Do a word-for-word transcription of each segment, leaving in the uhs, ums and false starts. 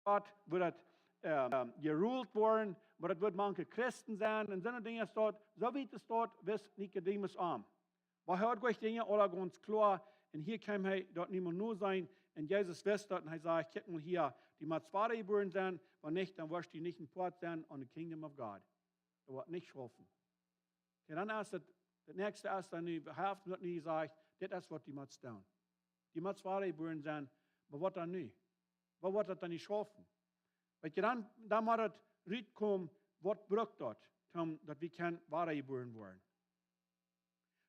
Gott, woo daut, ähm, jeruult woaren, woo daut wudd mank de Christen sennen, un soone Dinja es daut, soo wiet es daut, wist Nikodemus aun. Oba hee haud goa Dinja aula gaunz kloa, un hia kjeem hee daut nu mol no sennen, un Jesus wist daut, un hee säd: "Kjikj mol hia, du motst wada jebuaren sennen, wan nich, dan woascht du nich een Poat sennen aun de kingdom of God." Daut woat nich schaufen. Okay, dan es daut, daut näakjste es dan nu, hee haft daut nu jesajcht, dit es waut du motst doonen. Du motst wada jebuaren sennen, oba waut dan nu? Waut woat daut dan nich schaufen? Weetst, dan, dan mott daut rutkomen, waut brukt daut, om daut wie kjennen wada jebuaren woaren.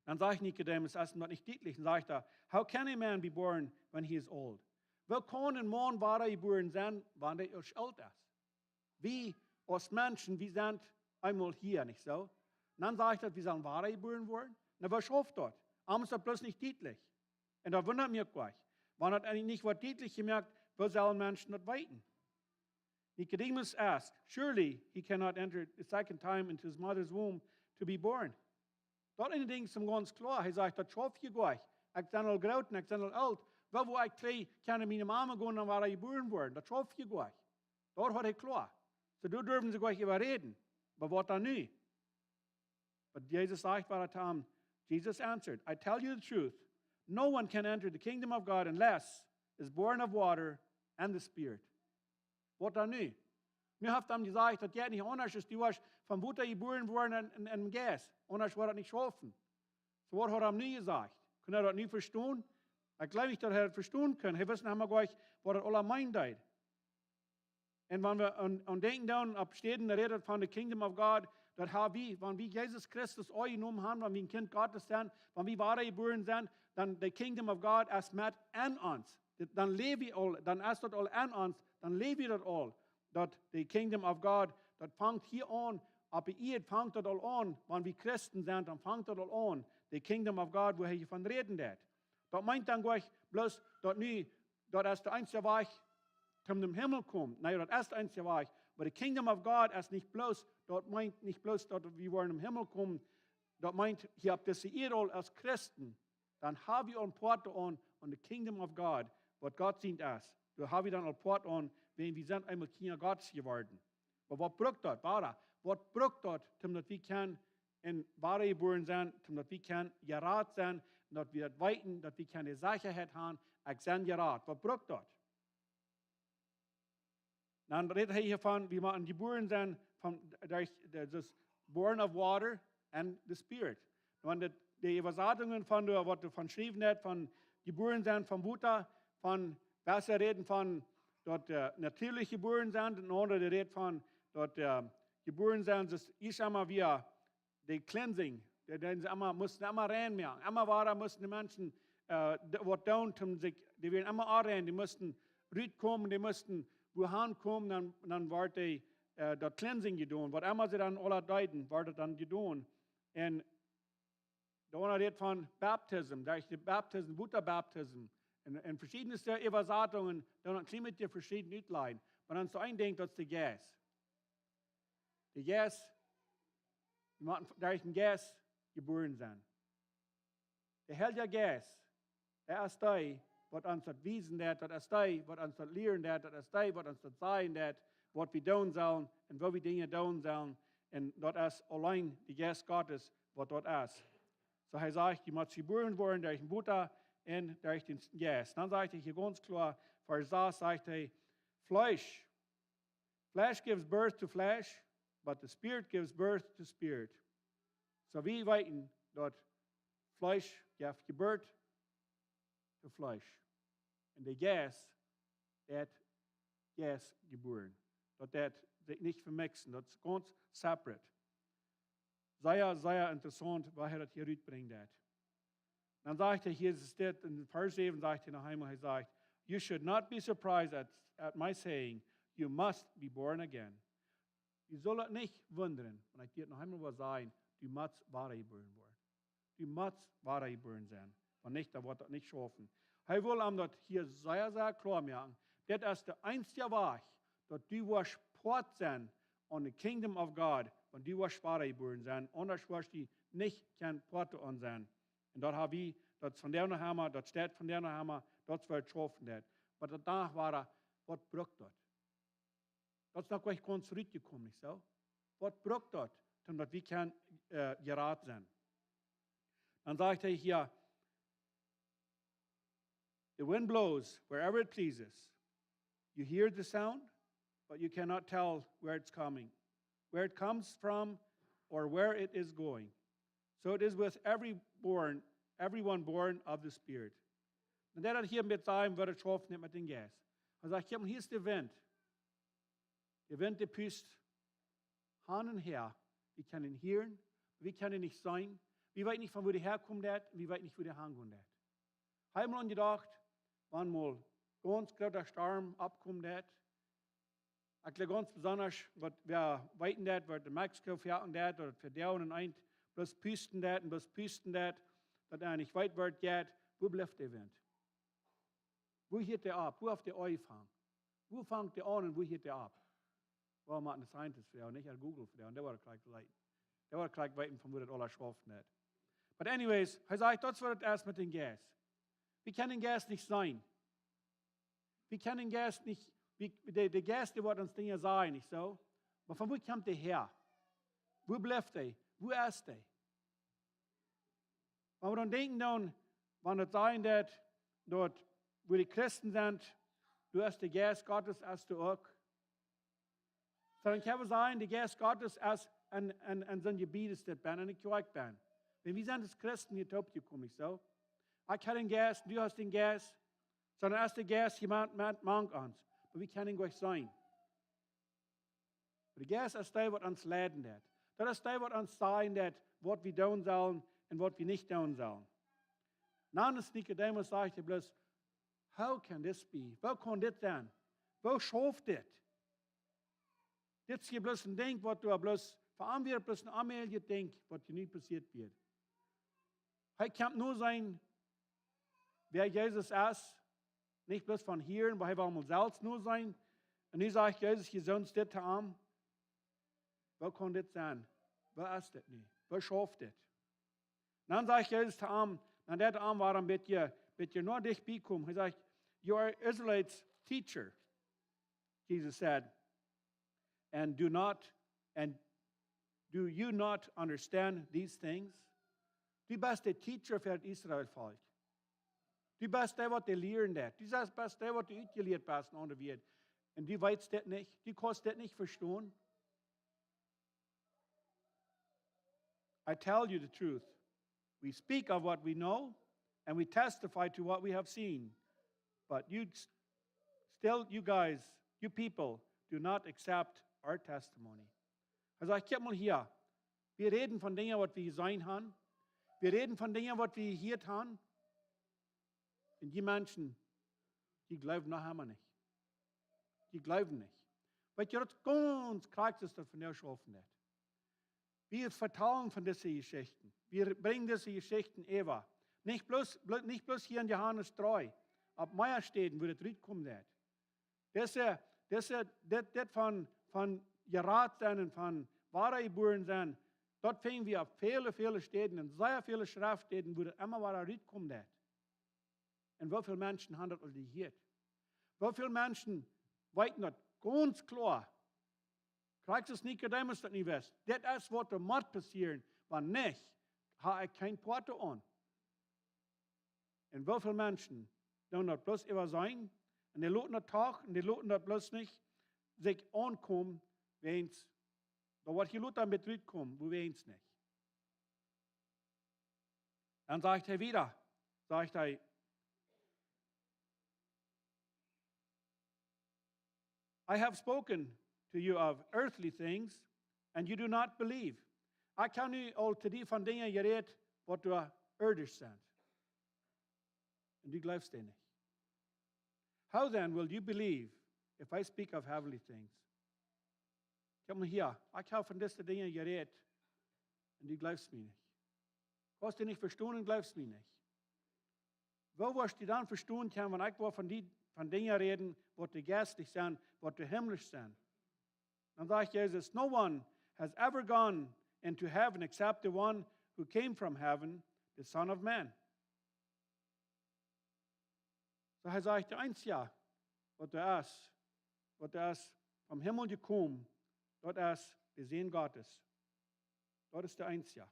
Dan sajcht Nikodemus, es daut nich dietlich, dan sajcht hee: "How can a man be born when he is old?" Woo kaun een Maun wada jebuaren sennen, wan hee ieescht oolt es? Wie aus Menschen, wie sent eemol hia, nich soo? Un dan sajcht daut, wie sellen wada jebuaren woaren? Na, waut schauft daut? Aules es bloos nich dietlich. Un daut wundat mie uk. Wan daut eejentlich nich woat dietlich jemoakt, woo sellen Menschen daut weeten? Nicodemus asked, "Surely he cannot enter a second time into his mother's womb to be born." Daut eene Dinkj es am gaunz kloa. Hee sajcht, daut schauft je goa nich. Ekj sie aul groot un ekj sie aul oolt. Woo woa ekj trigj kjennen no miene Mame gonen un wada jebuaren woaren? Daut schauft je goa nich. Daut haud hee kloa. Soo, doa durwen see goa nich äwa räden. Oba waut dan nu? But Jesus sajcht wada to am, Jesus answered, "I tell you the truth, no one can enter the kingdom of God unless is born of water and the Spirit." Waut dan nu? Nu haft hee am jesajcht, daut jeit nich aundasch, aus du woascht von Wota jebuaren woaren un, un, un Jeist. Aundasch woat daut nich schaufen. Soo, waut haft hee am nu jesajcht? Kunn hee daut nu vestonen? Ekj jleew nich, daut hee daut vestonen kunn. Hee wist noch mau goa nich, waut daut aula meenen deed. Un wan wie aun, aun denkjen dan, opp Städen, daut rät von the kingdom of God, daut ha wie, wan wie Jesus Christus aunjenomen haben, wan wie een Kjint Gottes sent, wan wie wada jebuaren sent, dan the kingdom of God es met enn ons. Dit, dan läw wie aul, dan es daut aul enn ons, dan läw wie daut aul. Daut the kingdom of God, daut fangt hia aun, opp de Ieed fangt daut aul aun, wan wie Christen sent, dan fangt daut aul aun. The kingdom of God, woo hee hia von räden deed. Daut meent dan goa nich bloos daut nu, daut es de eensje Wajch, om nom Himmel komen. Nä, daut es de eensje Wajch. Oba the kingdom of God es nich bloos, daut meent nich bloos, daut wie woaren nom Himmel komen. Daut meent, hia opp dise Ieed aul aus Christen, dan ha wie aul een Poat aun, aun the kingdom of God, waut Gott sient es. Doa ha wie dan aul een Poat aun, wan wie sent eemol Kjinja Gottes jeworden. Oba waut brukt daut, wada? Waut brukt daut, om daut wie kjennen wada jebuaren sennen, om daut wie kjennen jerat sennen, un daut wie daut weeten, daut wie kjennen de Sechaheit haben, ekj sie jerat? Waut brukt daut? Dan rät hee hia von, wie motten jebuaren sennen von, derch, de, daut born of water and the Spirit. Wan de, de Äwasatungen von, de, waut doa von jeschräwen woat, von jebuaren sennen von Wota, von, waut see räden von daut, äh, natieelich jebuaren sennen, un aundre, dee rät von daut, äh, jebuaren sennen, daut es emma wada de cleansing, dee, dee see emma, musten emma rein moaken. Emma wada musten de Menschen, äh, de, waut doonen, om sikj, dee wieren emma onrein, dee musten rutkomen, dee musten wua han komen, dan, dan wort dee, äh, daut cleansing jedonen. Waut emma see dan aula deeden, wort daut dan jedonen. Un de aundre rät von baptism, daut es de baptism, Wota baptism. Un, un veschiedne Äwasatungen, dan kjlien bät veschieden utlajen. Oba dan es doa een Dinkj, daut es de Jeist. De Jeist, wie motten derch dän Jeist jebuaren sennen. De Heilje Jeist, hee es dee, waut ons daut wiesen deit, daut es dee, waut ons daut lieren deit, daut es dee, waut ons daut sajen deit, waut wie doonen sellen un woo wie Dinja doonen sellen. Un daut es auleen de Jeist Gottes, waut daut es. Soo hee sajcht, du motst jebuaren woaren derch Wota un derch dän Jeist. Dan sajcht hee hia gaunz kloa, Varsch sas sajcht hee, Flesh Flesh gives birth to flesh, but the Spirit gives birth to spirit. Soo wie weeten daut Fleesch jeft Jeburt to Fleesch. Un de Jeist, dee deit Jeist jebuaren. Daut deit sikj nich vemiksen, daut es gaunz separate. Sea, sea interessaunt, woo hee daut hia rutbrinjt. Dan sajcht hee, hia es dit, en Varsch säwen sajcht hee noch eemol, hee sajcht, "You should not be surprised at, at my saying, 'You must be born again.'" Wie sellen nich wundren, wan ekj dit noch eemol well sajen, du motst wada jebuaren woaren. Du motst wada jebuaren sennen. Wan nich, dan woat daut nich schaufen. Hee well am daut hia sea, sea kloa moaken. Dit es de eensje Wajch, daut du woascht Poat sennen aun the kingdom of God, wan du woascht wada jebuaren sennen, aundasch woascht du nich kjennen Poat aun sennen. Un daut ha wie, daut es von doa noch emma, daut steit von doa noch emma, daut es waut schaufen deit. Oba daut doa wada, waut brukt daut? Daut es noch nich gaunz trajchtjekomen, nich soo? Waut brukt daut, om daut wie kjennen, äh, jerat sennen? Dan sajcht hee hia, "The wind blows wherever it pleases. You hear the sound, but you cannot tell where it's coming, where it comes from, or where it is going. So it is with every born, everyone born of the Spirit." Un dee haft hia met sennen, woo daut schauft nich met dän Jeist. Hee sajcht, "Kjikj, hia es de Wint. De Wint, dee pust han un häa. Wie kjennen am hieren, wie kjennen am nich seenen. Wie weeten nich, von wua dee häakomen deit, wie weeten nich, wua dee hangonen deit." Hab mol aun jedocht, wan mol gaunz groota Storm oppkomen deit, ekj jleew gaunz besonda, waut wie weeten deit, waut en Mexiko vehaken deit, ooda fa Doag un Ieed bloos pusten deit un bloos pusten deit, daut eena nich weet, wua et jeit, wua blift de Wint? Wua hieet dee opp? Wua haft dee aunjefongen? Wua fangt dee aun un wua hieet dee opp? Well, mau een scientist froagen, nich een Google froagen, un dee woat krakjt weeten. Dee woat krakjt weeten, von wua daut aules schauft nich. But anyways, hee sajcht, daut es waut et es met dän Jeist. Wie kjennen dän Jeist nich seenen. Wie kjennen dän Jeist nich, wie, de, de Jeist, dee woat ons Dinja sajen, nich soo? Oba von wua kjemt dee häa? Wua blift dee? Wua es dee? Wan wie dan denkjen dan, wan et sajen deit, daut, wua de Christen sent, doa es de Jeist Gottes, es doa uk. Soo, dan kjenn wie sajen, de Jeist Gottes es en, en, en soon Jebied es dit benn, en de Kjoakj benn. Wan wie sent aus Christen hia toopjekomen, nich soo? Ekj hab dän Jeist, du hast dän Jeist, sonda es de Jeist hia met, met mank ons. Oba wie kjennen am nich seenen. Oba de Jeist es dee, waut ons leiden deit. Daut es dee, waut ons sajen deit, waut wie doonen sellen un waut wie nich doonen sellen. Dan es Nikodemus, sajcht hee bloos, "How can this be? Woo kaun dit sennen? Woo schauft dit?" Dit es hia bloos een Dinkj, waut doa bloos, fa am wia bloos een auljemeent Dinkj, waut hia nu passieet wia. Hee kaun nu seenen, wäa Jesus es, nich bloos von hieren, oba hee wull mol selfst nu seenen. Un nu sajcht Jesus, hia soo es dit to am. Woo kaun dit sennen? Woo es dit nu? Woo schauft dit? Dan sajcht Jesus to am, dan deit hee am, wia een bät, bät no dicht bie komen. Hee sajcht, "You are Israel's teacher," Jesus said, "and do not, and do you not understand these things?" Du best de Teacher fa daut Israel-Volkj. Du best dee, waut dee lieren deit. Du best, best dee, waut dee utjelieet best, en aundre Wieed. Un du weetst dit nich. Du kaust dit nich vestonen. I tell you the truth. We speak of what we know, and we testify to what we have seen. But you s-, still, you guys, you people, do not accept our testimony. Hee sajcht, "Kjikj mol hia. Wie räden von Dinja, waut wie jeseenen haben. Wie räden von Dinja, waut wie jehieet haben. Un dee Menschen, dee jleewen noch emma nich. Dee jleewen nich." Weetst, daut gaunz krakjt es, daut von dee schaufen deit. Wie vetalen von dise Jeschichten. Wie brinjen dise Jeschichten äwa. Nich bloos, blo-, nich bloos hia en Johanes dree. Opp mea Städen, wua daut rutkomen deit. Dise, dise, dit, dit von, von jerat sennen un von wadajebuaren sennen, daut finj wie opp väle, väle Städen, en sea väle Schreftstäden, wua daut emma wada rutkomen deit. Un woo väl Menschen haben daut aul jehieet? Woo väl Menschen weeten daut gaunz kloa? Krakjt aus Nikodemus daut nu wist. Dit es, waut doa mott passieren, wan nich, hab ekj kjeen Poat doaraun. Un woo väl Menschen doonen daut bloos äwaseenen, un dee loten daut doch, un dee loten daut bloos nich sikj aunkomen, wäajens, daut woat hia lota met rutkomen, woo wäajens nich. Dan sajcht hee wada, sajcht hee, "I have spoken to you of earthly things, and you do not believe." Ekj hab nu aul to die von Dinja jerät, waut doa ieedisch sent. Un du jleefst dee nich. "How then will you believe if I speak of heavenly things?" Kjikj mol hia, ekj hab von dise Dinja jerät, un du jleefst mie nich. Kaust dee nich vestonen un jleefst mie nich. Woo woascht du dan vestonen kjennen, wan ekj woa von die, von Dinja räden, waut doa jeistlich sent, waut doa himmlisch sent? Dan sajcht Jesus, "No one has ever gone into heaven except the one who came from heaven, the Son of Man." Soo, hee sajcht, de eensja, waut doa es, waut doa es, vom Himmel jekomen, daut es de Sän Gottes. Daut es de eensja.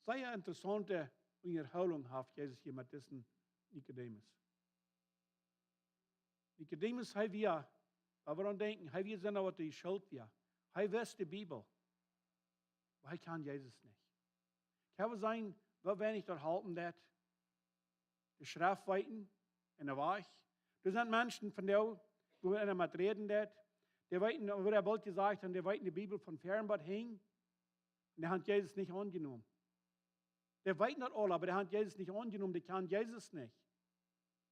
Sea interessaunte Unjahoolunk haft Jesus hia met disen Nikodemus. Nikodemus, hee wia, wua wie aun denkjen, hee wia eena, waut de Schult wia. Hee wist de Bibel. Oba hee kjand Jesus nich. Kjenn wie seenen, woo weinich daut halpen deit, de Schreft weeten un de Wajch. Doa sent Menschen vondoag, wua wie met räden deit, dee weeten, woo daut Bilt jesajcht, un dee weeten de Bibel von väaren bat hinjen. Un dee haben Jesus nich aunjenomen. Dee weeten daut aul, oba dee haben Jesus nich aunjenomen, dee kjanen Jesus nich.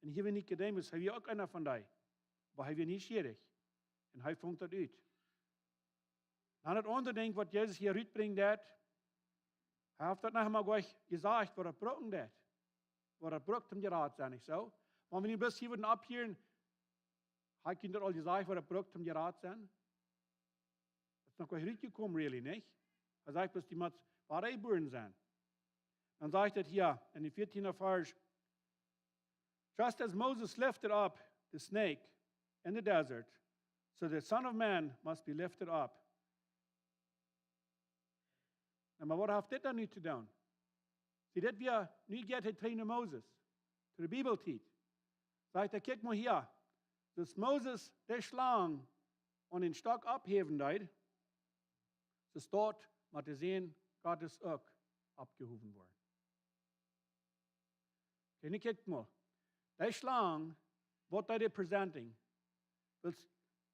Un hia wia Nikodemus, hee wia uk eena von dee. Oba hee wia nieschierich. Un hee funk daut ut. Dan daut aundre Dinkj, waut Jesus hia rutbrinjen deit, hee haft daut noch mol jlikj jesajcht, waut daut brucken deit. Waut daut brukt, om jerat sennen, nich soo? Wan wie nu bloos hia wudden opphieren, haud ekj daut aul jesajcht, waut daut brukt, om jerat sennen? Daut es noch nich rutjekomen, really, nich? Hee sajcht bloos, dee mott wada jebuaren sennen. Dan sajcht et hia en dän vieetieenden Varsch: "Just as Moses lifted up the snake in the desert, so the Son of Man must be lifted up." Na, oba waut haft dit dan nu to doonen? See, dit wia nu jeit hee trigj no Moses, to de Bibeltiet. Sajcht hee: "Kjikj mol hia, soo aus Moses de Schlang aun dän Stock opphäwen deed, soo mott de Sän Gottes uk opjehowen woaren." Okay, nu kjikj mol. De Schlang, waut deed dee presenting? Wiels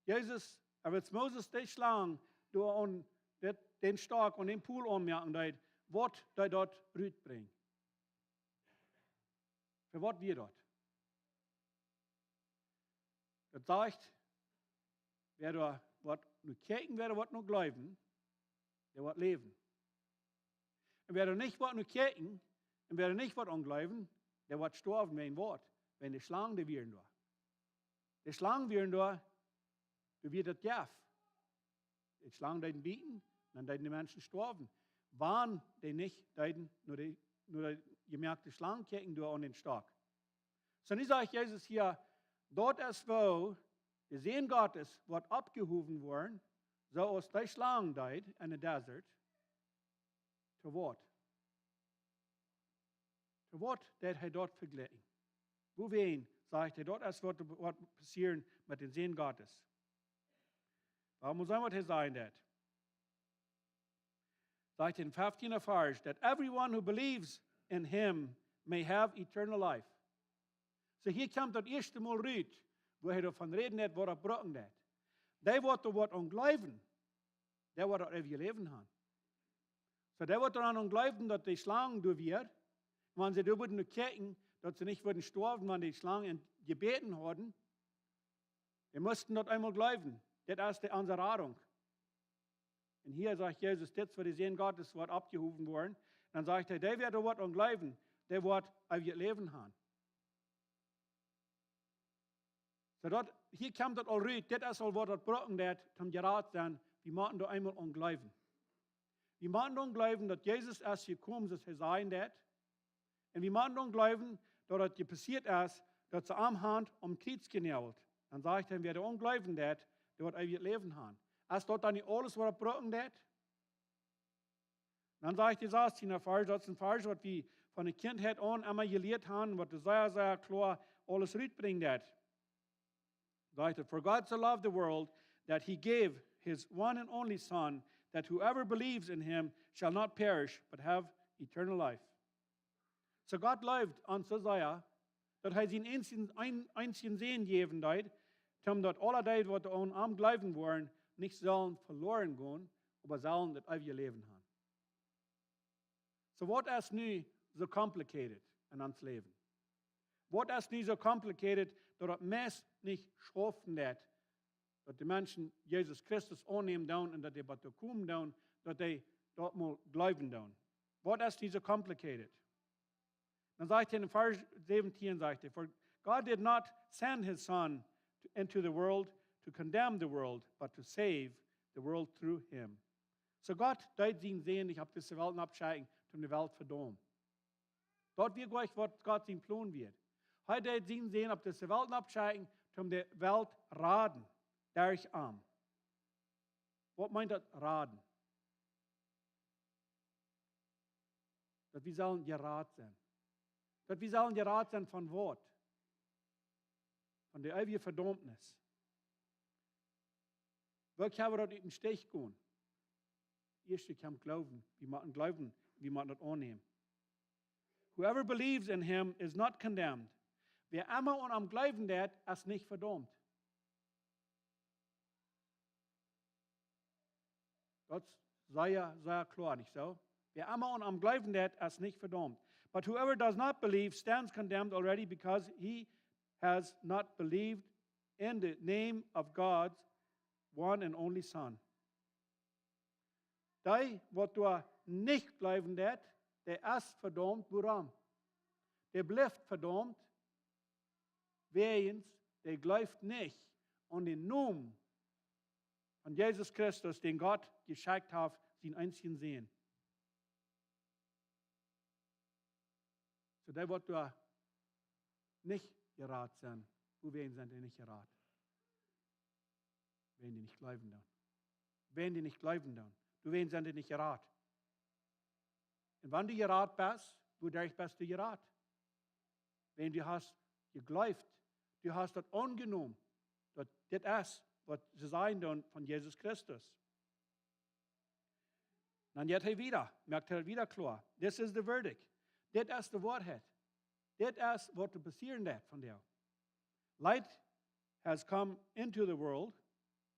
Jesus, ä, wiels Moses de Schlang doa aun dit, dän Stock aun dän Pol aunmoaken deed, waut deed daut rutbrinjen? Fa waut wia daut? Daut sajcht, wäa doa woat no kjikjen, wäa doa woat no jleewen, dee woat läwen. Un wäa doa nich woat no kjikjen un wäa doa nich woat aun jleewen, dee woat stoawen wäajen waut? Wäajen de Schlang, dee wieren doa. De Schlang wieren doa, doa wia daut Jeft. De Schlang deeden bieten, dan deeden de Menschen stoawen. Wan dee nich deeden no de, no de jemoakte Schlang kjikjen doa aun dän Stock. Soo, nu sajcht Jesus hia, daut es woo de Sän Gottes woat opjehowen woaren, soo aus de Schlang deed en de Desert. To waut? To waut deed hee daut vejlikjen? Wuawäajen sajcht hee, daut es waut, waut passieren met dän Sän Gottes? Wuarom saul waut hee sajen deit? Sajcht em feftienden Varsch, "That everyone who believes in him may have eternal life." Soo, hia kjemt daut ieeschte Mol rut, wua hee doavon räden deit, waut daut brucken deit. Dee, waut doa woat aun jleewen, dee woat daut eewje Läwen haben. Soo, dee, waut doaraun jleewen, daut de Schlang doa wia, wan see doa wudden no kjikjen, daut see nich wudden stoawen, wan de Schlang an jebäten hauden, dee musten daut eemol jleewen. Dit es de, onse Radunk. Un hia sajcht Jesus, dit es woo de Sän Gottes woat opjehowen woaren. Dan sajcht hee, dee, wäa doa woat aun jleewen, dee woat eewjet Läwen haben. Soo daut, hia kjemt daut aul rut, dit es aul waut daut brucken deit, om jerat sennen. Wie motten doa eemol aun jleewen. Wie motten doa aun jleewen, daut Jesus es jekomen, soo aus hee sajen deit. Un wie motten doa aun jleewen, daut daut jepassieet es, daut see am haben aum Kjriez jenoagelt. Dan sajcht hee, wäa doa aun jleewen deit, dee woat eewjet Läwen haben. Es daut dan nich aules, waut daut brucken deit? Dan sajcht de sastieenda Varsch, daut es een Varsch, waut wie von de Kjintheit aun emma jelieet haben, waut doa sea, sea kloa aules rutbrinjen deit. Sajcht et, "For God so loved the world that he gave his one and only Son, that whoever believes in him shall not perish, but have eternal life." Soo Gott leeft ons soo sea, daut hee sienen eensjen, een-, eensjen Sän jäwen deed, om daut aule dee, waut aun am jleewen woaren, nich sellen veloren gonen, oba sellen daut eewje Läwen haben. Soo, waut es nu soo complicated en ons Läwen? Waut es nu soo complicated, daut et meist nich schaufen deit, daut de Menschen Jesus Christus aunnämen doonen un daut dee bat doa komen doonen, daut dee daut mol jleewen doonen? Waut es nu soo complicated? Dan sajcht hee en Varsch säwentieen, sajcht hee, "For God did not send his Son to, into the world to condemn the world, but to save the world through him." Soo Gott deed sienen Sän nich opp dise Welt noppschekjen, om de Welt vedaumen. Daut wia jlikj waut Gott sien Plon wia. Hee deed sienen Sän opp dise Welt noppschekjen, om de Welt raden derch am. Waut meent daut, raden? Daut wie sellen jerat sennen. Daut wie sellen jerat sennen von waut? Von de eewje Vedaumnis. Woo kjenn wie daut ut dän Stich gonen? Ieescht kjemt Gloowen. Wie motten gloowen, wie motten daut aunnämen. Whoever believes in him is not condemned. Wäa emma aun am gloowen deit, es nich vedaumt. Daut es sea, sea kloa, nich soo? Wäa emma aun am gloowen deit, es nich vedaumt. But whoever does not believe stands condemned already, because he has not believed in the name of God's one and only Son. Dee, waut doa nich gloowen deit, dee es vedaumt. Wuarom? Dee blift vedaumt, wäajens dee jleeft nich aun dän Nomen von Jesus Christus, dän Gott jeschekjt haft, sienen eensjen Sän. Soo, dee waut doa nich jerat sent, wuawäajen sent dee nich jerat? Wäajen dee nich gloowen doonen. Wäajen dee nich gloowen doonen. Doawäajen sent dee nich jerat. Un wan du jerat best, wuaderch best du jerat? Wäajen du hast jejleeft, du hast daut aunjenomen, daut dit es, waut see sajen doonen von Jesus Christus. Dan jeit hee wieda, moakt hee wieda kloa. This is the verdict. Dit es de Woarheit. Dit es, waut doa passieren deit vondoag. Light has come into the world.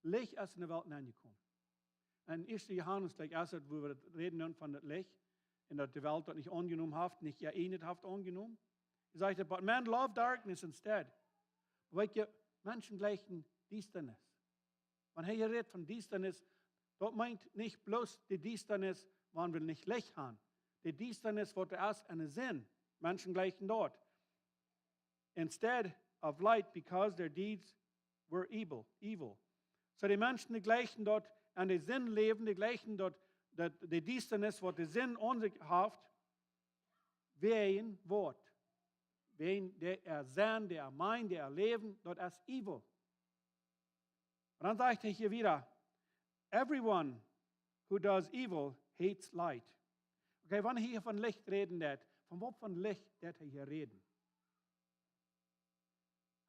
Licht es enne Welt nenjekomen. En ieeschte Johanes, like, es et, wua wie daut räden doonen von daut Licht, un daut de Welt daut nich aunjenomen haft, nich jeeejnet haft aunjenomen. Hee sajcht, but men love darkness instead. Weetst, Menschen jleichen Diestanis. Wan hee hia rät von Diestanis, daut meent nich bloos de Diestanis, wan wie nich Licht han. De Diestanis, waut doa es enne Sind. Menschen jleichen daut. Instead of light, because their deeds were evil, evil. Soo, de Menschen, dee jleichen daut aun de Sind läwen, dee jleichen daut, daut de Diestanis, waut de Sind aun sikj haft, wäajen waut? Wäajen de äa Senn, de äa Meen, de äa Läwen, daut es evil. Un dan sajcht hee hia wieda, everyone who does evil hates light. Okay, wan hee hia von Licht räden deit, von waut von Licht deit hee hia räden?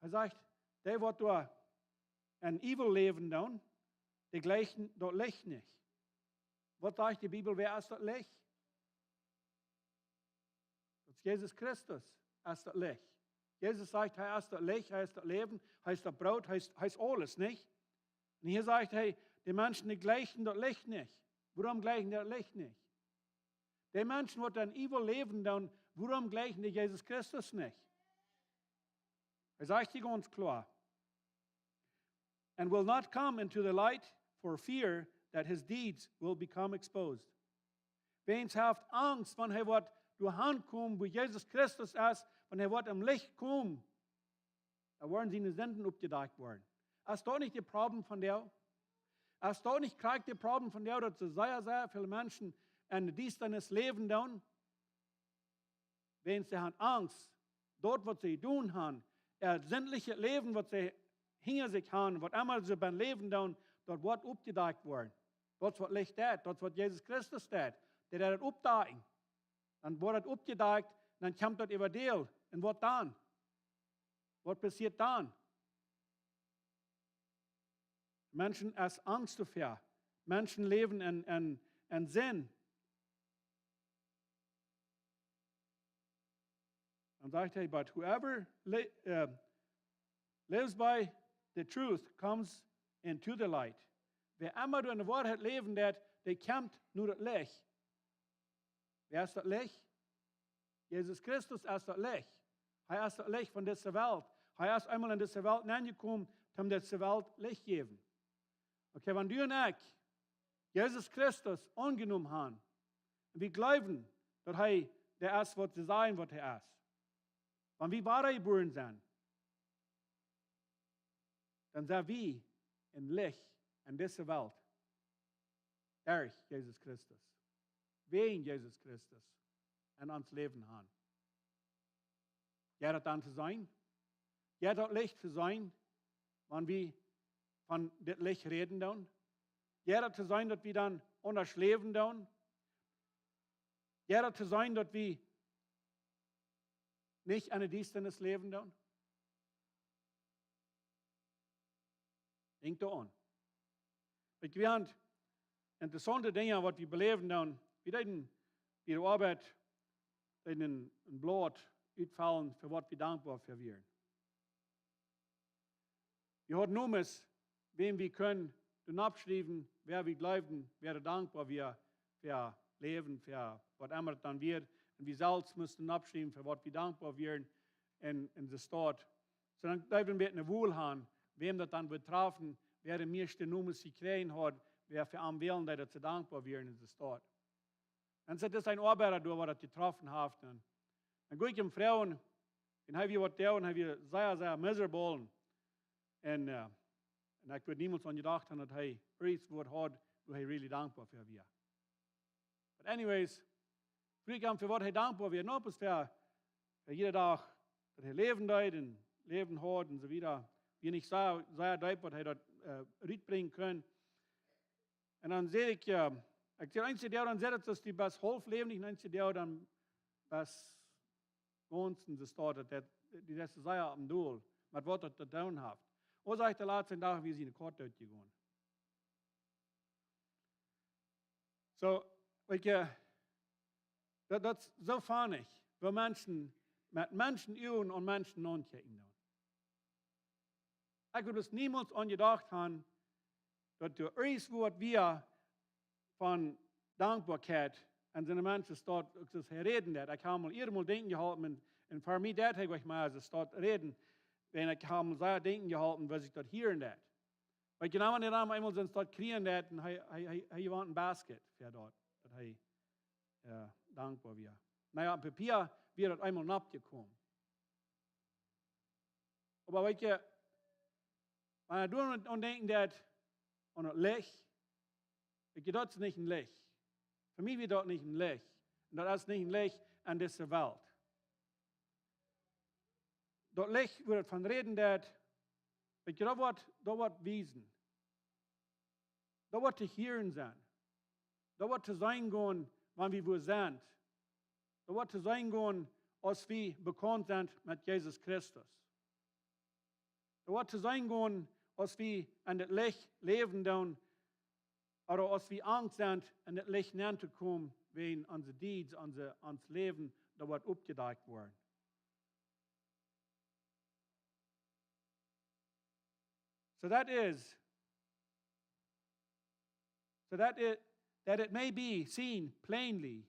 Hee sajcht, dee waut doa en evil läwen doonen, dee jleichen daut Licht nich. Waut sajcht de Bibel, wäa es daut Licht? Daut es Jesus Christus es daut Licht. Jesus sajcht, hee es daut Licht, hee es daut Läwen, hee es daut Broot, hee es, hee es aules, nich? Un hia sajcht hee, de Menschen, dee jleichen daut Licht nich. Wuarom jleichen dee daut Licht nich? De Menschen, waut en evil läwen doonen, wuarom jleichen dee Jesus Christus nich? Hee sajcht hia gaunz kloa, and will not come into the light for fear that his deeds will become exposed. Wäajens hee haft Angst, wan hee woat doa han komen, wua Jesus Christus es, wan hee woat em Licht komen, dan woaren siene Sinden oppjedakjt woaren. Es daut nich daut Problem vondoag? Es daut nich krakjt daut Problem vondoag, daut soo sea, sea väl Menschen en de Diestanis läwen doonen? Wäajens see han Angst, daut waut see jedonen han, äa sindlichet Läwen waut see hinja sikj han, waut emma see biem Läwen doonen, daut woat oppjedakjt woaren. Daut es waut Licht deit, daut es waut Jesus Christus deit. Dee deit daut oppdakjen. Dan woat daut oppjedakjt, dan kjemt daut äwa däl. Un waut dan? Waut passieet dan? Menschen es Angst doafäa. Menschen läwen en, en, en Sind. Dan sajcht hee, but whoever li-, uh, lives by the truth comes into the light. Wäa emma doa en de Woarheit läwen deit, dee kjemt no daut Licht. Wäa es daut Licht? Jesus Christus es daut Licht. Hee es daut Licht von dise Welt. Hee es eemol en dise Welt nenjekomen, om dise Welt Licht jäwen. Okay, wan du un ekj Jesus Christus aunjenomen han, un wie jleewen, daut hee dee es, waut see sajen, waut hee es. Wan wie wadajebuaren sent, dan sent wie en Licht en dise Welt. Derch Jesus Christus. Wäajen Jesus Christus en ons Läwen han. Jeit daut dan to seenen? Jeit daut Licht to seenen? wan wie von dit Licht räden doonen? Jie daut to seenen, daut wie dan aundasch läwen doonen? Jie daut to seenen, daut wie nich enne Diestanis läwen doonen? Denkj doaraun. Weet jie, wie haben interessante Dinja, waut wie beläwen doonen. Wie deeden bie de Oabeit, deeden een, een Blaut utfellen, fa waut wie dankboa fa wieren. Wie hauden Nomes, wäm wie kunnen doonen oppschriewen, wäa wie jleewden, wäa dankboa wia fa Läwen, fa waut emma daut dan wia. Un wie selfst musten oppschriewen, fa waut wie dankboa wieren en, en de Staut. Soo dan deeden wie eene Wol haben, wäm daut dan betrof, wäa de mieeschte Nomes jekjräajen haud, wäa fa am wälen deed, daut see dankboa wieren en de Staut. Un soo es een Oabeida doa, waut daut jetroffen haft. Un dan go ekj am froagen, un hee wia waut doa, un hee wia sea, sea miserable. Un, äh, un ekj wudd niemols aun jedocht haben, daut hee irjent waut haud, wua hee really dankboa fa wia. But anyways, fruach ekj am, fa waut hee dankboa wia. Nä, bloos fa, fa jieda Dach, daut hee läwen deed un Läwen haud un soo wieda. Wia nich sea, sea deep, waut hee daut, äh, rutbrinjen kunn. Un dan säd ekj, äh, ekj säd, eenje Doag dan säd et, daut du best haulf läwendich, un eenje Doag dan best gaunz en de Staut, daut, daut, dee es sea oppem Dol, met waut daut to doonen haft. Ooda sajcht de latste Dach, wie sent kort doot jegonen. Soo, weet jie, daut, daut es soo funny, woo Menschen met Menschen Uagen aun Menschen aunkjikjen doonen. Ekj wudd bloos niemols aun jedocht haben, daut doa irjent waut wia von Dankboakjeit en soone Menschen Staut, uk soo räden deed. Ekj hab mol ea mol denkjen jeholpen un, un fa mie deed hee nich mea soo Staut räden, wan ekj hab mol sea denkjen jeholpen, woo ekj daut hieren deed. Weet jie, wan hee dan eemol soo Staut kjrieen deed, un hee, hee, hee, hee wia een Basket fa daut, daut hee, äh, dankboa wia. Nä, opp Papia wia daut eemol nopp jekomen. Oba weet jie, wan ekj doa aun, aun denkjen deed, aun daut Licht, weet jie, daut es nich een Licht. Fa mie wia daut nich een Licht. Un daut es nich een Licht aun dise Welt. Daut Licht, wua et von räden deed, weet jie, daut woat, daut woat wiesen. Daut woat to hieren sennen. Daut woat to seenen gonen, wan wie wua sent. Daut woat to seenen gonen, aus wie bekaunt sent met Jesus Christus. Daut woat to seenen gonen, aus wie en daut Licht läwen doonen, ooda aus wie angst sent, en daut Licht nenn to komen, wan onse Deeds, onse, ons Läwen, daut woat oppjedakjt woaren. So that is, so that it, that it may be seen plainly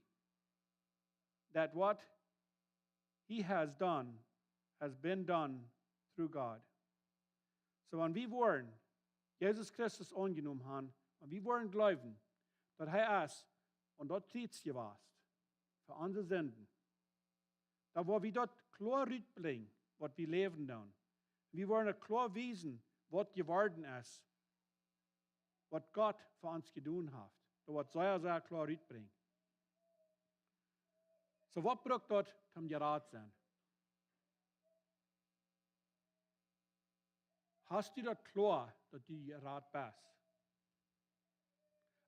that what he has done has been done through God. So, wan wie woaren Jesus Christus aunjenomen haben, wan wie woaren jleewen, daut hee es aun daut Kjriez jewast fa onse Sinden, dan woa wie daut kloa rutbrinjen, waut wie läwen doonen. Wie woaren daut kloa wiesen, waut jeworden es, waut Gott fa ons jedonen haft. Daut woat sea, sea kloa rutbrinjen. So, waut brukt daut, om jerat sennen? Hast du daut kloa, daut du jerat best?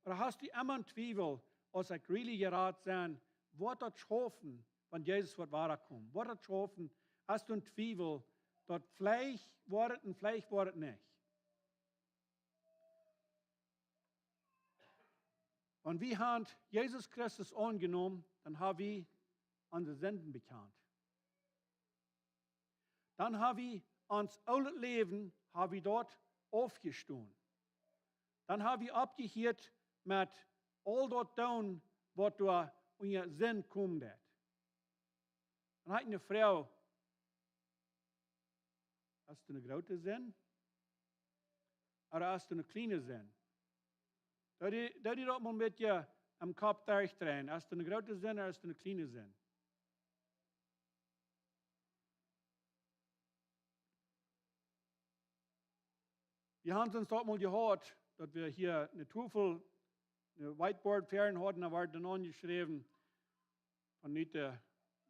Ooda hast du emma een Twiewel, aus ekj really jerat sie, woat daut schaufen, wan Jesus woat wadakomen? Woat daut schaufen, hast du een Twiewel, daut veleicht woat et un veleicht woat et nich? Wan wie haben Jesus Christus aunjenomen, dan hab wie onse Sinden bekjant. Dan hab wie ons oolet Läwen, hab wie daut aufjestonen. Dan hab wie oppjehieet met aul daut doonen, waut doa unja Sind komen deed. Dan haud ekj eene Froag: Hast du eene groote Sind? Ooda hast du eene kjliene Sind? Doo die, doo die daut mol een bät em Kopp derchdreien. Hast du eene groote Sind ooda hast du eene kjliene Sind? Wie haben ons daut mol jehaut, daut wie hia eene Tofel, een Whiteboard ver hauden, doa wort dan aunjeschräwen, von nich to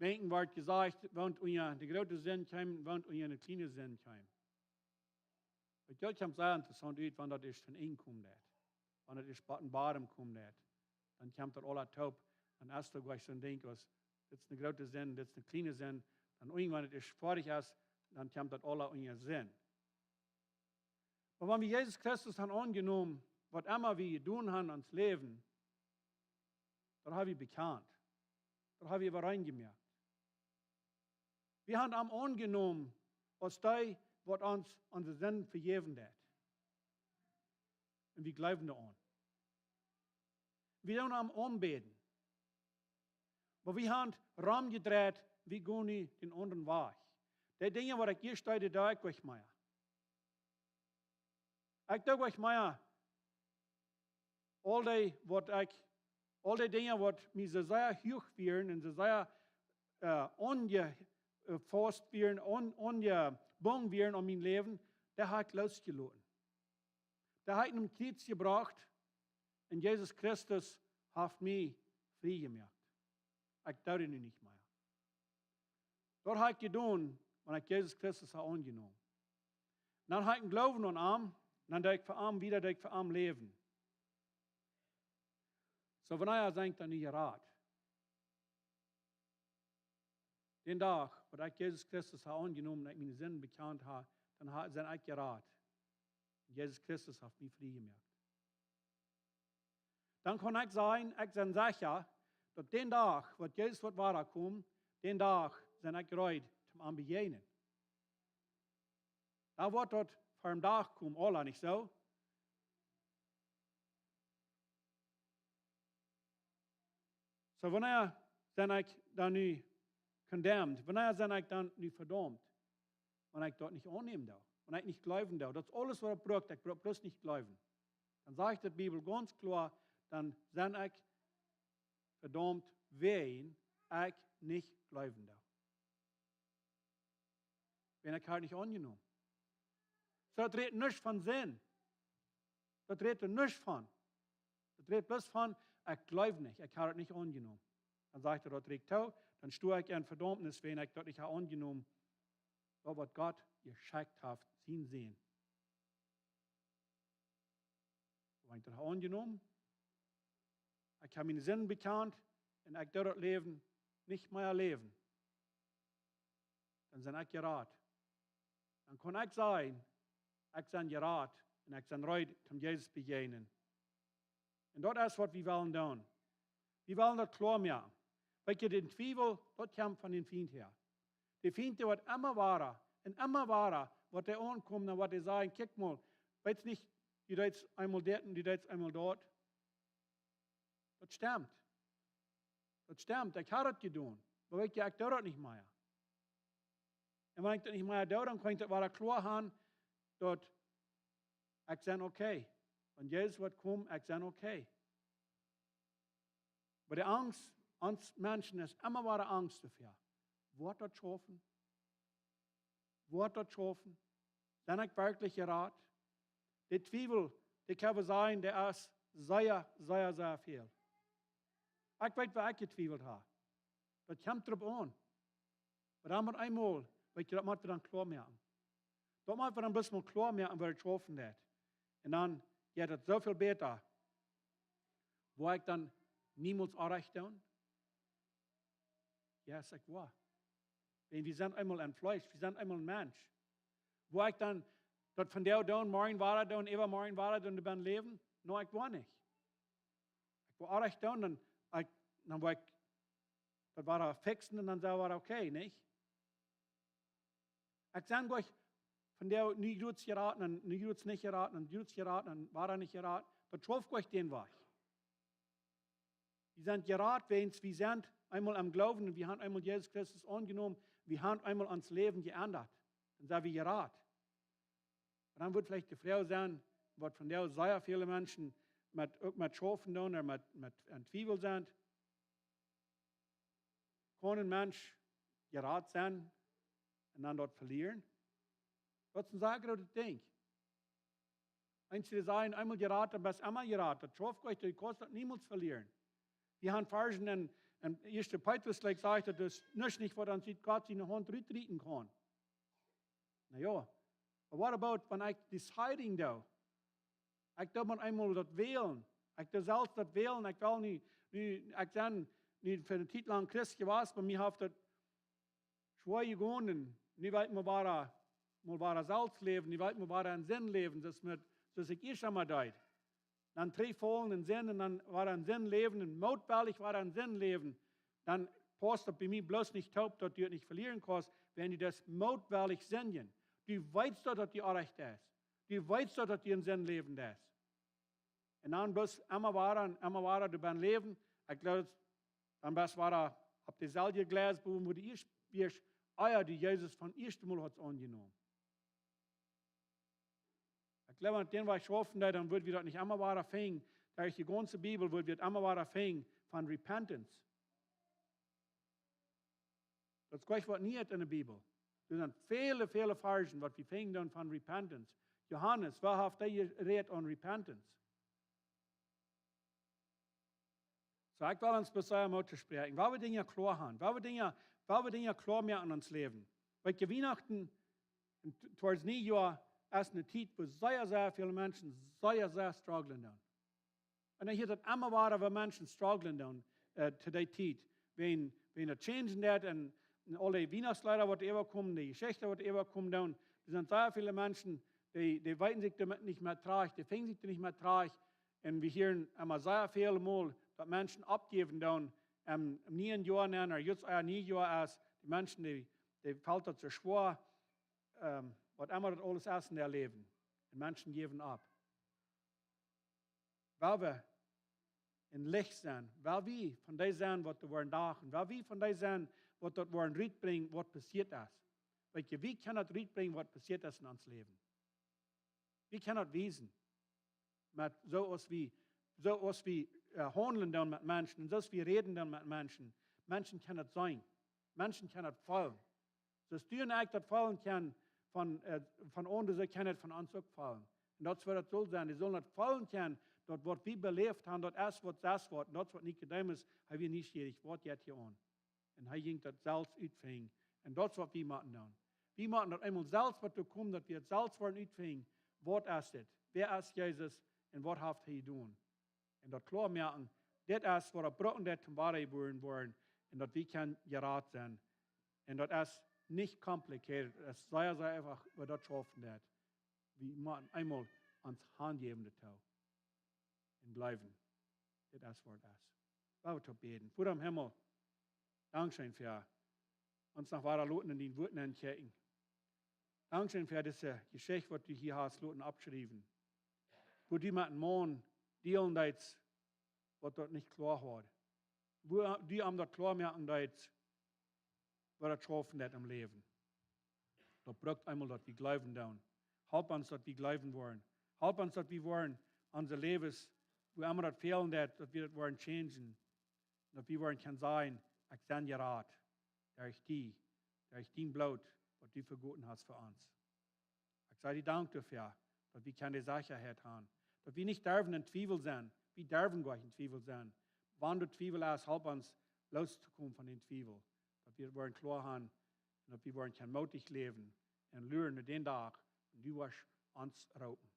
denkjen, wort jesajcht, woont unja de groote Sind kjeem, woont unja de kjliene Sind kjeem. Daut kjemt sea interessaunt ut, wan daut ieescht von eenen komen deit. Wan daut ieescht bot een Bodem komen deit. Dan kjemt daut aula toop. Dan es daut jlikj soon Dinkj aus, dit es eene groote Sind, dit es eene kjliene Sind. Dan irjentwan daut ieescht foadich es, dan kjemt daut aula unja Sind. Oba wan wie Jesus Christus haben aunjenomen, waut emma wie jedonen haben en ons Läwen, daut haben wie bekjant. Daut haben wie äwareen jemoakt. Wie haben am aunjenomen aus dee, waut ons onse Sind vejäwen deit. Un wie jleewen doaraun. Wie doonen am aunbäden. Oba wie haben romjedreit, wie gonen nu dän aundren Wajch. Dee Dinja, waut ekj ieescht deed, doo ekj nich mea. Ekj doo nich mea aul dee, waut ekj, aul dee Dinja, waut mie soo sea huach wieren un soo sea, äh, aunje-, äh, faust wieren, aun-, aunjebungen wieren aun mien Läwen, dee hab ekj loosjeloten. Dee hab ekj nom Kjriez jebrocht un Jesus Christus haft mie frie jemoakt. Ekj doo daut nu nich mea. Daut hab ekj jedonen, wan ekj Jesus Christus hab aunjenomen. Dan hab ekj een Gloowen aun am, dan doo ekj fa am wieda, doo ekj fa am läwen. Soo, wanea sie ekj dan nu jerat? Dän Dach, waut ekj Jesus Christus hab aunjenomen un ekj miene Sind bekjant hab, dan ha-, sie ekj jerat. Jesus Christus haft mie frie jemoakt. Dan kaun ekj sajen, ekj sie secha, daut dän Dach, waut Jesus woat wada komen, dän Dach sie ekj reed, om am to bejäajnen. Dan woat daut fa een Dach komen, aula, nich soo? Soo, wanea sie ekj dan nu condemned? Wanea sie ekj dan nu vedaumt? Wan ekj daut nich aunnämen doo. Wan ekj nich jleewen doo. Daut es aules, waut ekj bruck. Ekj bruck bloos nich jleewen. Dan sajcht de Bibel gaunz kloa, dan sie ekj vedaumt, wiels ekj nich jleewen doo. Wiels ekj hab daut nich aunjenomen. Soo, daut rät nuscht von Sind. Daut rät doa nuscht von. Daut rät bloos von, ekj jleew nich, ekj hab daut nich aunjenomen. Dan sajcht hee, daut rät too, dan sto ekj en Vedaumnis, wiels ekj daut nich hab aunjenomen, daut waut Gott jeschekjt haft, sienen Sän. Wan ekj daut hab aunjenomen, ekj hab miene Sind bekjant un ekj doo daut Läwen nich mea läwen, dan sie ekj jerat. Dan kaun ekj sajen, ekj sie jerat un ekj sie reed, om Jesus to bejäajnen. Un daut es, waut wie wellen doonen. Wie wellen daut kloa moaken. Weetst, dän Twiewel, daut kjemt von dän Fient häa. De Fient, dee woat emma wada un emma wada, woat dee aunkomen un woat dee sajen: "Kjikj mol, weetst nich, du deetst eemol dit un du deetst eemol daut." Daut stemt. Daut stemt, ekj hab daut jedonen. Oba weetst, ekj doo daut nich mea. Un wan ekj daut nich mea doo, dan kaun ekj daut wada kloa haben, daut ekj sie okay. Wan Jesus woat komen, ekj sie okay. Oba de Angst, ons Menschen es emma wada Angst doafäa. Woat daut schaufen? Woat daut schaufen? Sie ekj werkjlich jerat? De Twiewel, dee kjenn wie sajen, dee es sea, sea, sea väl. Ekj weet, wua ekj jetwiewelt hab. Daut kjemt doaropp aun. Oba dan mott eemol, weetst, daut mott wie dan kloa moaken. Daut mott wie dan bloos mol kloa moaken, woo daut schaufen deit. Un dan jeit daut soo väl bäta. Woa ekj dan niemols Orrajcht doonen? Jo, es ekj woa. Wan wie sent eemol een Fleesch, wie sent eemol een Mensch. Woa ekj dan daut vondoag doonen, morjen wada doonen, äwamorjen wada doonen, doabennen läwen? Nä, ekj woa nich. Ekj woa Orrajcht doonen, dan, ekj, dan woa ekj daut wada fixen un dan sie wie wada okay, nich? Ekj sie nich vondoag nu jrods jerat un nu jrods nich jerat un jrods jerat un wada nich jerat. Daut schauft nich dän Wajch. Wie sent jerat, wiels wie sent eemol em Gloowen un wie haben eemol Jesus Christus aunjenomen. Wie haben eemol ons Läwen jeendat. Dan sie wie jerat. Un dan woat veleicht de Froag sennen, waut vondoag sea väle Menschen met, uk met schaufen doonen, ooda met, met en Twiewel sent. Kaun een Mensch jerat sennen un dan daut velieren? Daut es een sea grootet Dinkj. Eenje sajen, eemol jerat, dan best emma jerat. Daut schauft nich, du kaust daut niemols velieren. Wie haben Varschen en, en ieeschte Petrus, like, sajcht, daut es nuscht nich, waut ons ut Gott siene Haunt rutrieten kaun. Na jo, But what about when I deciding though? Ekj doo mau eemol daut wälen. Ekj doo selfst daut wälen. Ekj well nu, nu, ekj sie nu fa eene Tiet lang Christ jewast, oba mie haft daut schwoa jegonen. Nu well ekj mau wada, mau wada selfst läwen. Nu well ekj mau wada en Sind läwen. Daut es met, soo aus ekj ieescht emol deed. Dan trigjfaulen en Sind un dan wada en Sind läwen un mootwellich wada en Sind läwen. Dan pausst daut bie mie bloos nich toop, daut du daut nich velieren kaust, wan du daut mootwellich sindjen. Du weetst daut, daut du orrajcht best. Du weetst daut, daut du en Sind läwen best. Un dan bloos emma wada un emma wada doabennen läwen. Ekj jleew, dan best wada opp deeselwje Gleis, wua du ieescht wieescht, ea du Jesus von ieeschte Mol hast aunjenomen. Ekj jleew, wan daut soo schaufen deed, dan wudd wie daut nich emma wada finjen. Derch de gaunze Bibel wudd wie daut emma wada finjen von repentance. Daut es jlikj waut nich en de Bibel. Doa sent väle, väle Varzen, waut wie finjen dan von repentance. Johanes, wua haft hee jerät aun repentance? Soo, ekj well ons bloos sea Moot toospräakjen. Wua wie Dinja kloa haben. Wua wie Dinja, wua wie Dinja kloa moaken en ons Läwen. Weetst du, Wienachten un t-, towards Niejoa es eene Tiet, wua sea, sea väle Menschen sea, sea strugglen doonen. Un dan hieet daut emma wada, wua Menschen strugglen doonen, äh, to dee Tiet. Wan, wan daut changen deit un, un aule Wienachtsleeda waut äwakomen, de Jeschicht waut äwakomen doonen. Doa sent sea väle Menschen, dee, dee weeten sikj doamet nich mea trajcht, dee finjen sikj doa nich mea trajcht. Un wie hieren emma sea väl Mol, daut Menschen oppjäwen doonen, em, em nieen Joa nenn, ooda just ea Niejoa es, dee Menschen, dee, dee felt daut soo schwoa, ähm, waut emma daut aules es en äa Läwen. Un Menschen jäwen opp. Wua wie en Licht sennen, wua wie von dee sennen, waut doa woaren dagen, wua wie von dee sennen, waut doa woaren rutbrinjen, waut passieet es. Weetst du, wie kjennen daut rutbrinjen, waut passieet es en ons Läwen? Wie kjennen daut wiesen? Met soo aus wie, soo aus wie, äh, haundlen doonen met Menschen un soo aus wie räden doonen met Menschen. Menschen kjennen daut seenen. Menschen kjennen daut feelen. Soo aus du un ekj daut feelen kjennen von, äh, von aundre, soo kjennen dee daut von ons uk feelen. Un daut es waut daut saul sennen. Dee sellen daut feelen kjennen, daut waut wie beläft haben, daut es waut sest woat. Un daut es waut Nikodemus, hee wia nieschierich, waut jeit hia aun? Un hee jinkj daut selfst utfinjen. Un daut es waut wie motten doonen. Wie motten daut eemol selfst waut doa komen, daut wie daut selfst woaren utfinjen. Waut es dit? Wäa es Jesus? Un waut haft hee jedonen? Un daut kloa moaken, dit es waut wie brucken, daut toom wada jebuaren woaren. Un daut wie kjennen jerat sennen. Un daut es nich complicated. Daut es sea, sea eefach, woo daut schaufen deit. Wie motten eemol ons hanjäwen doatoo. Un jleewen, dit es waut daut es. Lot ons bäden. Voda em Himmel, dankscheen fa ons noch wada loten en dien Wuat nenkjikjen. Dankscheen fa dise Jeschicht, waut du hia hast loten oppschriewen. Woo du met een Maun dealen deetst, waut daut nich kloa haud. Woo du am daut kloa moaken deetst, waut daut schaufen deit em Läwen. Daut brukt eemol, daut wie jleewen doonen. Help ons, daut wie jleewen woaren. Help ons, daut wie woaren onse Läwes, wua emma daut fälen deit, daut wie daut woaren changen. Daut wie woaren kjennen sajen: "Ekj sie jerat derch die, derch dien Bloot, waut du vegoten hast fa ons." Ekj saj die Dank doafäa, daut wie kjennen de Sechaheit haben. Daut wie nich derwen en Twiewel sennen. Wie derwen goanich en Twiewel sennen. Wan doa Twiewel es, help ons loos to komen von dän Twiewel. Daut wie woaren kloa haben un daut wie woaren kjennen mootich läwen un luren no dän Dach, wan du woascht ons roopen.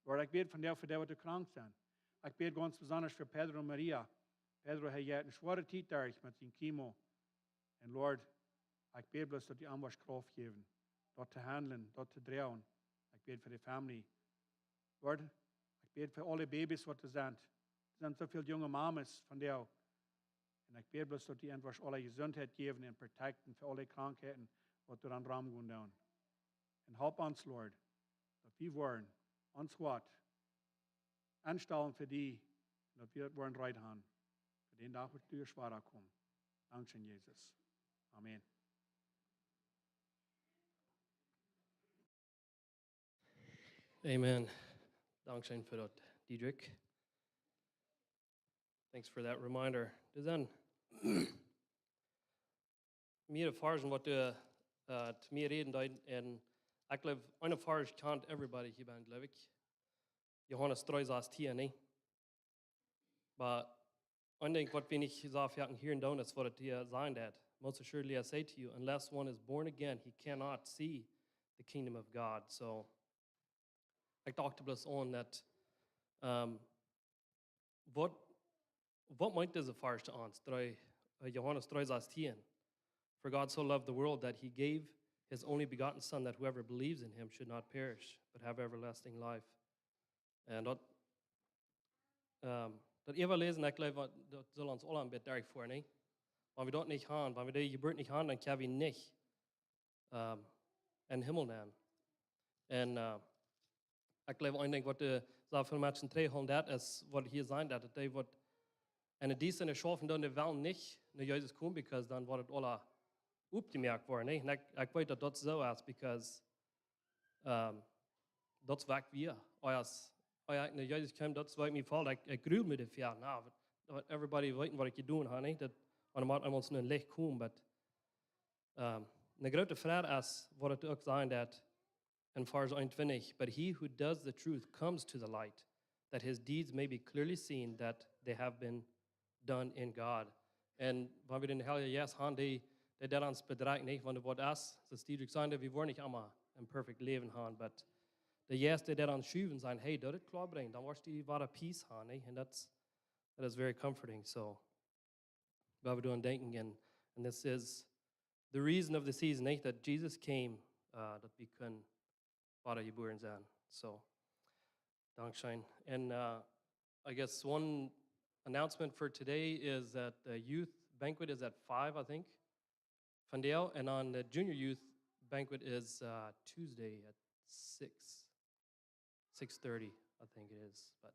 Lord, ekj bäd vondoag fa dee, waut doa krank sent. Ekj bäd gaunz besonda fa Pedro un Maria. Pedro, hee jeit eene schwoare Tiet derch met sien Chemo. Un Lord, ekj bäd bloos, daut du am woascht Krauft jäwen, daut to handlen, daut to droagen. Ekj bäd fa de Family. Lord, ekj bäd fa aule Babys, waut doa sent. Doa sent soo väl junge Mamas vondoag. Un ekj bäd bloos, daut du an woascht aule Jesundheit jäwen un protecten fa aule Krankheiten, waut doa aun romgonen doonen. Un help ons, Lord, daut wie woaren ons Hoat enstalen fa die, un daut wie daut woaren reed haben fa dän Dach, waut du woascht wada komen. Dankscheen, Jesus. Amen. Amen. Dankscheen fa daut, Diedrich. Thanks for that reminder. Doa sent mea Varzen, waut doa, äh, to mie räden deeden. Un ekj jleew, een Varsch kjant everybody hia bennen, jleew ekj. Johanes dree sastieen, nä? Oba een Dinkj, waut wie nich soo foaken hieren doonen, es waut et hia sajcht, daut: "Most assuredly I say to you, unless one is born again, he cannot see the kingdom of God. So, ekj docht bloos aun daut, um, waut, waut meent dise Varsch to ons? Dree, uh, Johanes dree sastien. For God so loved the world that he gave his only begotten Son, that whoever believes in him should not perish, but have everlasting life. En daut, um, daut äwaläsen, ekj jleew, daut saul ons aula een bät derchfoaren, nä? Wan wie daut nich haben, wan wie dee Jeburt nich haben, dan kjenn wie nich, um, em Himmel nenn. En, uh, ekj jleew, een Dinkj waut de, soo väl Menschen trigjhoolen, daut es waut hia sajcht, daut dee waut enne Diestanis schaufen, dan dee wellen nich no Jesus komen, because dan woat et aula oppjemoakt woaren, nä? En ekj, ekj weet daut daut soo es, because, um, daut es wua ekj wia. Aus, aus ekj no Jesus kjeem, daut es wua ekj mie feeld, ekj, ekj grul mie doafäa. Na, waut, waut everybody weet waut ekj jedonen hab, nä? Daut, wan eena mott eemol no een Licht komen, but, um, eene groote Froag es, waut et uk sajcht daut en Varsch eenuntwintich, but he who does the truth comes to the light, that his deeds may be clearly seen that they have been done in God. En wan wie dän Heiljen Jeist haben, dee, dee deit ons bedrekjen, nä? Wan doa waut es, soo aus Diedrich säd, wie woaren nich emma een perfect Läwen haben, but de Jeist, dee deit ons schuwen, sajen, hey, daut es kloa brinjen, dan woascht du wada peace haben, nä? And that's, that is very comforting. So, wua wie doaraun denkjen, and, and this is the reason of the season, nä? That Jesus came, uh, daut wie kunnen wada jebuaren sennen. So, dankscheen. And, uh, I guess one announcement for today is that the youth banquet is at five, I think, vondoag, and on the junior youth banquet is, uh, Tuesday at six, six thirty, I think it is. But